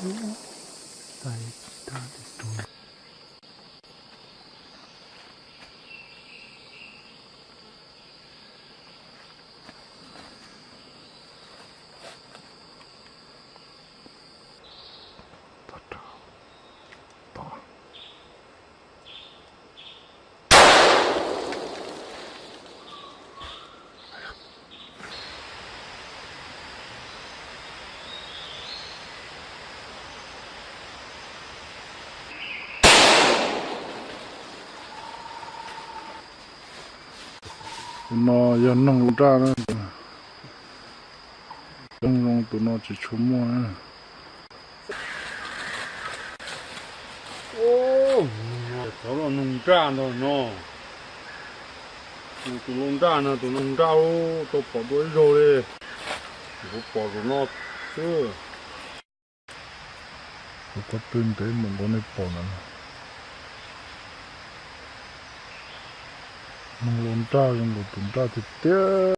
Xais tsis tag li tus. Tus no yog noog lub nraj na. Coob zoo tus no tsis tshua muaj na. Cov los noog nraj ntag no. Tus los nraj no, tus noog nraj tau pom dua ib zaug li. Kuv pom zaum no xwb. Kuv qhov twg ntev mus nkaus nej pom na. Noog los nraj zoo nkaus tus nraj tiag tiag.